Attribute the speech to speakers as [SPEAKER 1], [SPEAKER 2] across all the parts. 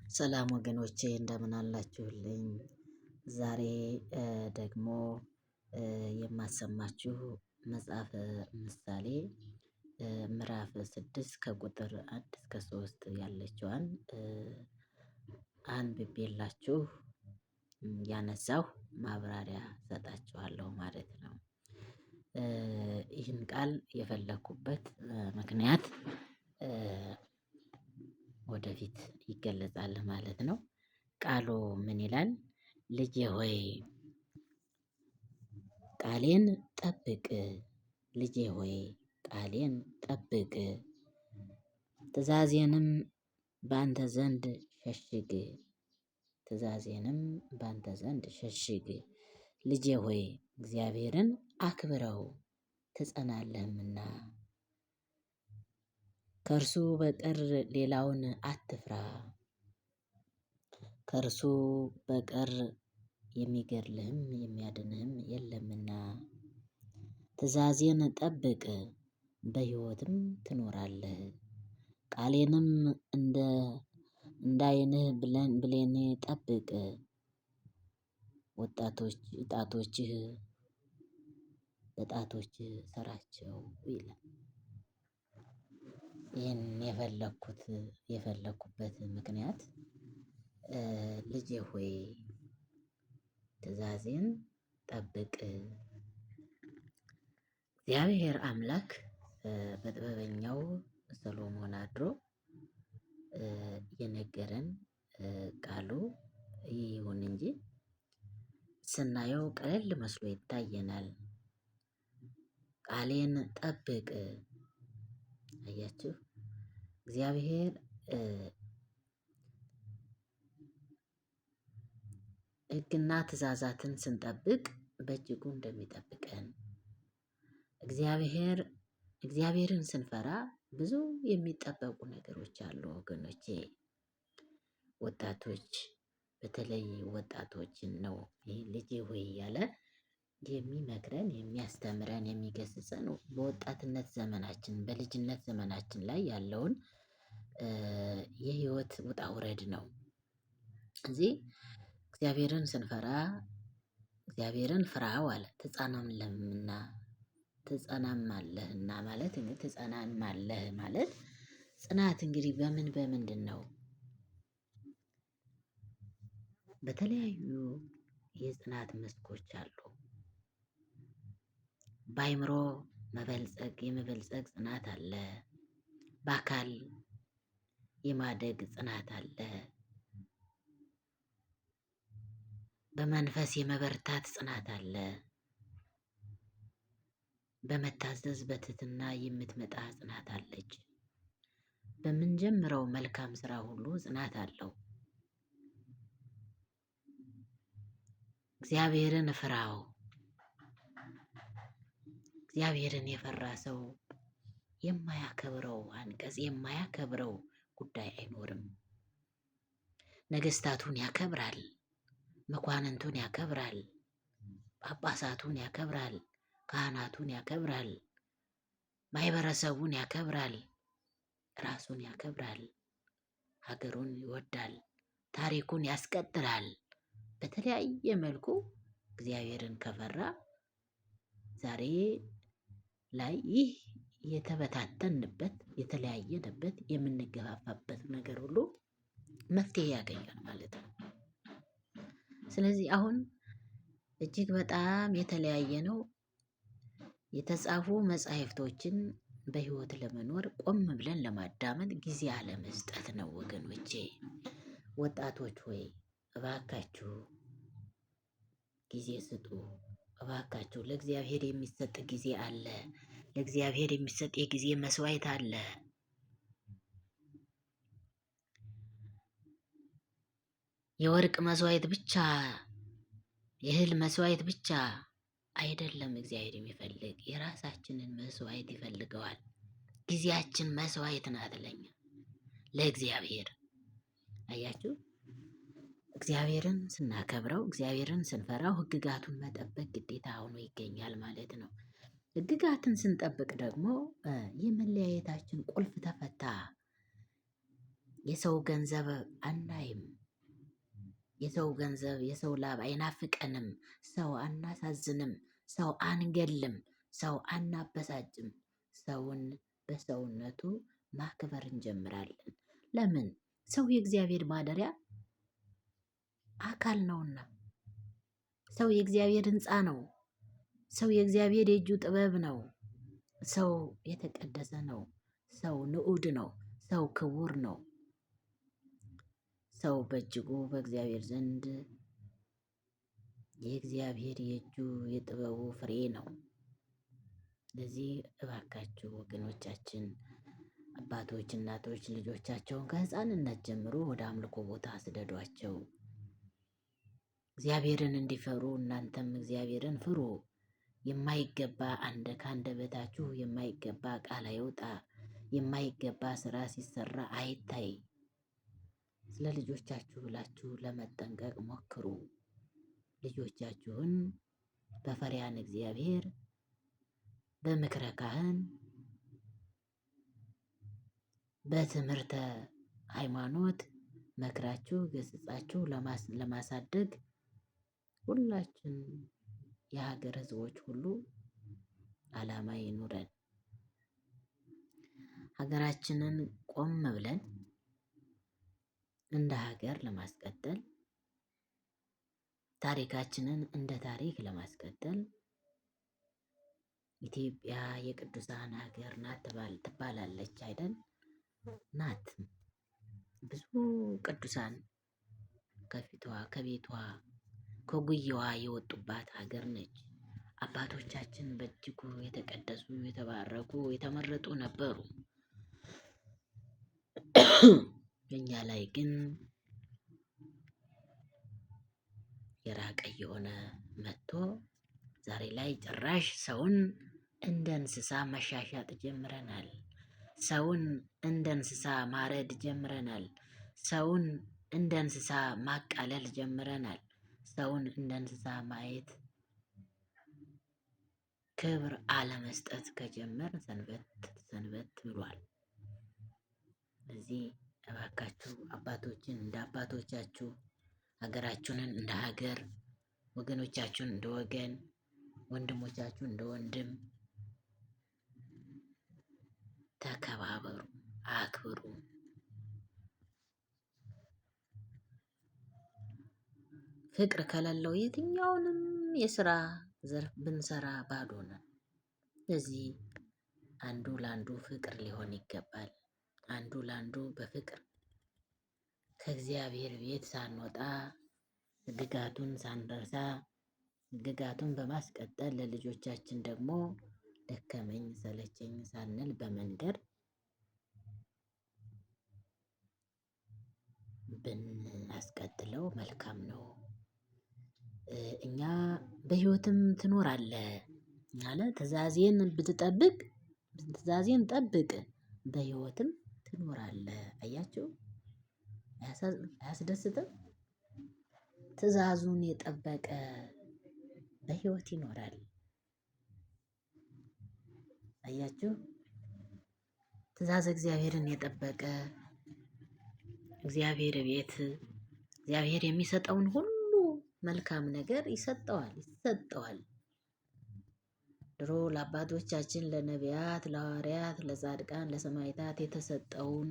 [SPEAKER 1] ሰላም ወገኖቼ እንደምን አላችሁልኝ። ዛሬ ደግሞ የማሰማችሁ መጽሐፈ ምሳሌ ምዕራፍ 6 ከቁጥር 1 እስከ 3 ያለችዋን አንብቤላችሁ ያነሳሁ ማብራሪያ ሰጣችኋለሁ ማለት ነው። ይህን ቃል የፈለኩበት ምክንያት ወደፊት ይገለጻል ማለት ነው። ቃሉ ምን ይላል? ልጄ ሆይ ቃሌን ጠብቅ፣ ልጄ ሆይ ቃሌን ጠብቅ፣ ትእዛዜንም በአንተ ዘንድ ሸሽግ፣ ትእዛዜንም በአንተ ዘንድ ሸሽግ። ልጄ ሆይ እግዚአብሔርን አክብረው ትጸናለህምና ከእርሱ በቀር ሌላውን አትፍራ። ከእርሱ በቀር የሚገድልህም የሚያድንህም የለምና። ትእዛዜን ጠብቅ በሕይወትም ትኖራለህ። ቃሌንም እንደ ዓይንህ ብሌን ጠብቅ። ወጣቶች ጣቶችህ በጣቶችህ እሰራቸው ይላል። ይህን የፈለኩበት ምክንያት ልጄ ሆይ ትእዛዜን ጠብቅ። እግዚአብሔር አምላክ በጥበበኛው ሰሎሞን አድሮ የነገረን ቃሉ ይህ ይሁን እንጂ ስናየው ቀለል መስሎ ይታየናል። ቃሌን ጠብቅ። አያችሁ፣ እግዚአብሔር ሕግና ትእዛዛትን ስንጠብቅ በእጅጉ እንደሚጠብቀን እግዚአብሔርን ስንፈራ ብዙ የሚጠበቁ ነገሮች አሉ ወገኖቼ። ወጣቶች በተለይ ወጣቶችን ነው ይህ ልጄ ሆይ እያለ የሚመክረን የሚያስተምረን የሚገስጸን በወጣትነት ዘመናችን በልጅነት ዘመናችን ላይ ያለውን የህይወት ውጣ ውረድ ነው። እዚህ እግዚአብሔርን ስንፈራ እግዚአብሔርን ፍራው አለ ትጸናለህና ትጸናማለህና ማለት እንግዲህ ትጸናማለህ ማለት ጽናት እንግዲህ በምን በምንድን ነው? በተለያዩ የጽናት መስኮች አሉ። በአይምሮ መበልጸግ የመበልጸግ ጽናት አለ። በአካል የማደግ ጽናት አለ። በመንፈስ የመበርታት ጽናት አለ። በመታዘዝ በትህትና የምትመጣ ጽናት አለች። በምንጀምረው መልካም ስራ ሁሉ ጽናት አለው። እግዚአብሔርን ፍራው። እግዚአብሔርን የፈራ ሰው የማያከብረው አንቀጽ የማያከብረው ጉዳይ አይኖርም። ነገስታቱን ያከብራል፣ መኳንንቱን ያከብራል፣ ጳጳሳቱን ያከብራል፣ ካህናቱን ያከብራል፣ ማህበረሰቡን ያከብራል፣ ራሱን ያከብራል፣ ሀገሩን ይወዳል፣ ታሪኩን ያስቀጥላል። በተለያየ መልኩ እግዚአብሔርን ከፈራ ዛሬ ላይ ይህ የተበታተንበት የተለያየንበት የምንገፋፋበት ነገር ሁሉ መፍትሄ ያገኛል ማለት ነው። ስለዚህ አሁን እጅግ በጣም የተለያየ ነው። የተጻፉ መጻሕፍቶችን በህይወት ለመኖር ቆም ብለን ለማዳመጥ ጊዜ አለመስጠት ነው ወገኖቼ። ወጣቶች ሆይ እባካችሁ ጊዜ ስጡ። እባካችሁ ለእግዚአብሔር የሚሰጥ ጊዜ አለ። ለእግዚአብሔር የሚሰጥ የጊዜ መስዋዕት አለ። የወርቅ መስዋዕት ብቻ የእህል መስዋዕት ብቻ አይደለም። እግዚአብሔር የሚፈልግ የራሳችንን መስዋዕት ይፈልገዋል። ጊዜያችን መስዋዕት ናት ለኛ ለእግዚአብሔር። አያችሁ፣ እግዚአብሔርን ስናከብረው እግዚአብሔርን ስንፈራው ሕግጋቱን መጠበቅ ግዴታ ሆኖ ይገኛል ማለት ነው። ሕግጋትን ስንጠብቅ ደግሞ የመለያየታችን ቁልፍ ተፈታ። የሰው ገንዘብ አናይም። የሰው ገንዘብ የሰው ላብ አይናፍቀንም። ሰው አናሳዝንም። ሰው አንገልም። ሰው አናበሳጭም። ሰውን በሰውነቱ ማክበር እንጀምራለን። ለምን? ሰው የእግዚአብሔር ማደሪያ አካል ነውና። ሰው የእግዚአብሔር ሕንፃ ነው። ሰው የእግዚአብሔር የእጁ ጥበብ ነው። ሰው የተቀደሰ ነው። ሰው ንዑድ ነው። ሰው ክቡር ነው። ሰው በእጅጉ በእግዚአብሔር ዘንድ የእግዚአብሔር የእጁ የጥበቡ ፍሬ ነው። ስለዚህ እባካችሁ ወገኖቻችን፣ አባቶች፣ እናቶች ልጆቻቸውን ከህፃንነት ጀምሮ ወደ አምልኮ ቦታ ስደዷቸው። እግዚአብሔርን እንዲፈሩ እናንተም እግዚአብሔርን ፍሩ። የማይገባ አንደ ከአንደበታችሁ የማይገባ ቃል አይውጣ። የማይገባ ስራ ሲሰራ አይታይ። ስለ ልጆቻችሁ ብላችሁ ለመጠንቀቅ ሞክሩ። ልጆቻችሁን በፈሪሃን እግዚአብሔር በምክረ ካህን በትምህርተ ሃይማኖት መክራችሁ ገስጻችሁ ለማሳደግ ሁላችን የሀገር ሕዝቦች ሁሉ ዓላማ ይኑረን። ሀገራችንን ቆም ብለን እንደ ሀገር ለማስቀጠል ታሪካችንን እንደ ታሪክ ለማስቀጠል ኢትዮጵያ የቅዱሳን ሀገር ናት ትባላለች አይደል? ናት። ብዙ ቅዱሳን ከፊቷ ከቤቷ ከጉያዋ የወጡባት ሀገር ነች። አባቶቻችን በእጅጉ የተቀደሱ የተባረኩ የተመረጡ ነበሩ። እኛ ላይ ግን የራቀ እየሆነ መጥቶ ዛሬ ላይ ጭራሽ ሰውን እንደ እንስሳ መሻሻጥ ጀምረናል። ሰውን እንደ እንስሳ ማረድ ጀምረናል። ሰውን እንደ እንስሳ ማቃለል ጀምረናል። ሰውን እንደ እንስሳ ማየት ክብር አለመስጠት ከጀመር ሰንበት ሰንበት ብሏል። እዚህ እባካችሁ አባቶችን እንደ አባቶቻችሁ ሀገራችሁንን እንደ ሀገር ወገኖቻችሁን እንደ ወገን ወንድሞቻችሁን እንደ ወንድም ተከባበሩ፣ አክብሩ። ፍቅር ከሌለው የትኛውንም የስራ ዘርፍ ብንሰራ ባዶ ነን። ስለዚህ አንዱ ለአንዱ ፍቅር ሊሆን ይገባል። አንዱ ለአንዱ በፍቅር ከእግዚአብሔር ቤት ሳንወጣ ሕግጋቱን ሳንረሳ ሕግጋቱን በማስቀጠል ለልጆቻችን ደግሞ ደከመኝ ሰለቸኝ ሳንል በመንገድ ብናስቀጥለው መልካም ነው። እኛ በህይወትም ትኖራለህ አለ ትእዛዜን ብትጠብቅ ትእዛዜን ጠብቅ በህይወትም ትኖራለህ። አያችሁ አያስደስትም? ትእዛዙን የጠበቀ በህይወት ይኖራል። አያችሁ ትእዛዝ እግዚአብሔርን የጠበቀ እግዚአብሔር ቤት እግዚአብሔር የሚሰጠውን ሁሉ መልካም ነገር ይሰጠዋል ይሰጠዋል። ድሮ ለአባቶቻችን ለነቢያት፣ ለሐዋርያት፣ ለጻድቃን፣ ለሰማዕታት የተሰጠውን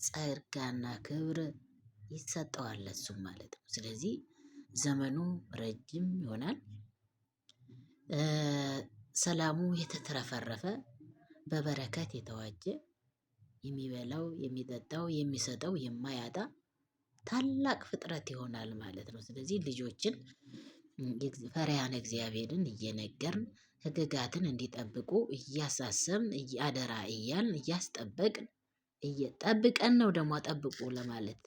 [SPEAKER 1] ጸጋና ክብር ይሰጠዋል ለሱም ማለት ነው። ስለዚህ ዘመኑ ረጅም ይሆናል። ሰላሙ የተትረፈረፈ በበረከት የተዋጀ የሚበላው የሚጠጣው የሚሰጠው የማያጣ ታላቅ ፍጥረት ይሆናል ማለት ነው። ስለዚህ ልጆችን ፈሪሃን እግዚአብሔርን እየነገርን ህግጋትን እንዲጠብቁ እያሳሰብን አደራ እያልን እያስጠበቅን እየጠብቀን ነው ደግሞ ጠብቁ ለማለት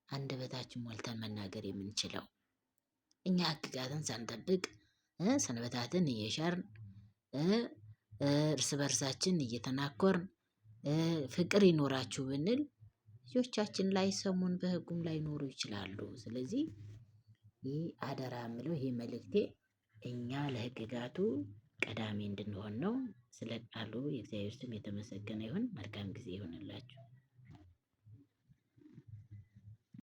[SPEAKER 1] አንደበታችን ሞልተን መናገር የምንችለው። እኛ ህግጋትን ሳንጠብቅ ሰንበታትን እየሻርን እርስ በእርሳችን እየተናኮርን ፍቅር ይኖራችሁ ብንል ልጆቻችን ላይሰሙን በህጉም ላይኖሩ ይችላሉ። ስለዚህ ይህ አደራ የምለው ይህ መልእክቴ እኛ ለህግጋቱ ቀዳሚ እንድንሆን ነው። ስለ ቃሉ የእግዚአብሔር ስም የተመሰገነ ይሁን። መልካም ጊዜ ይሁንላችሁ።